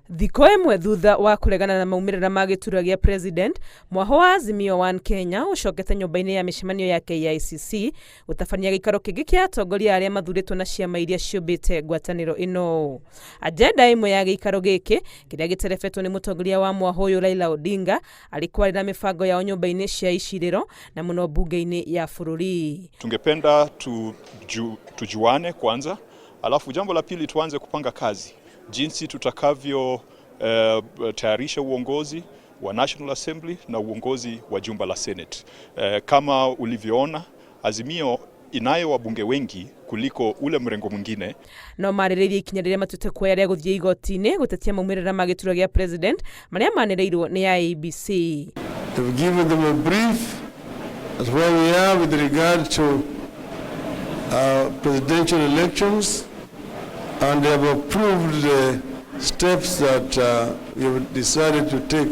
Thikũ ĩmwe thutha wa kũregana na maumĩrĩra ma gĩturwa gĩa president, mwaho wa Azimio One Kenya ũcokete nyũmba-inĩ ya mĩcemanio ya KICC gũtabania gĩikaro kĩngĩ kĩa atongoria arĩa mathurĩtwo na ciama iria ciũmbĩte ngwatanĩro ĩno. Agenda ĩmwe ya gĩikaro gĩkĩ kĩrĩa gĩterebetwo nĩ mũtongoria wa mwaho ũyũ Raila Odinga arĩ kwarĩra mĩbango yao nyũmba-inĩ cia icirĩro na mũno mbunge-inĩ ya bũrũri. Tungependa tujuane kwanza, alafu jambo la pili tuanze kupanga kazi jinsi tutakavyo tayarisha uongozi wa National Assembly na uongozi wa jumba la Senate. Kama ulivyoona, Azimio inayo wabunge wengi kuliko ule mrengo mwingine. No marĩrĩirie ikinya rĩrĩa matuĩte kuoya rĩa gũthiĩ igoti-inĩ gũtetia maumĩrĩra ma gĩturwa gĩa president marĩa manĩrĩirwo nĩ IEBC. We've given them a brief as where we are with regard to presidential elections, and they have approved the steps that we have decided to take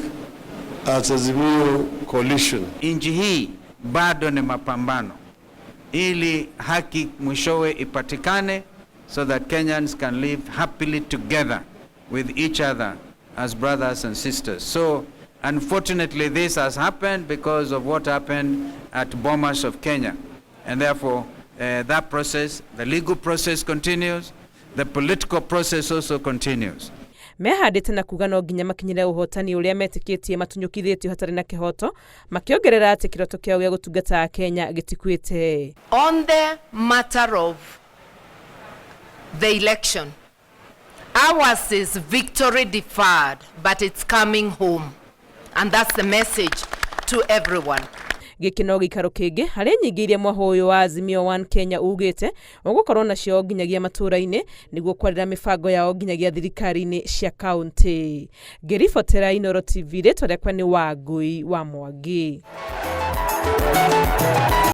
as Azimio coalition. Nchi hii bado ni mapambano ili haki mwishowe ipatikane so that Kenyans can live happily together with each other as brothers and sisters. So unfortunately, this has happened because of what happened at Bomas of Kenya, and therefore that process, the legal process continues, the political process also continues. Mehandĩte na kuga no nginya makinyĩre ũhotani ũrĩa metĩkĩtie matunyũkithĩtio hatarĩ na kĩhoto, makĩongerera atĩ kĩroto kĩao gĩa gũtungata Kenya gĩtikuĩte. On the matter of the election, ours is victory deferred, but it's coming home. And that's the message to everyone. Gĩkĩ no gĩikaro kĩngĩ harĩ nyingĩ iria mwaho ũyũ wa Azimio One Kenya ugĩte ũgũkorwo nacio nginyagia matũũra-inĩ nĩguo kwarĩra mĩbango yao nginyagia thirikari-inĩ cia kaunti. Ngĩribotera Inooro TV, rĩtwa rĩakwa nĩ Wangui wa Mwangi.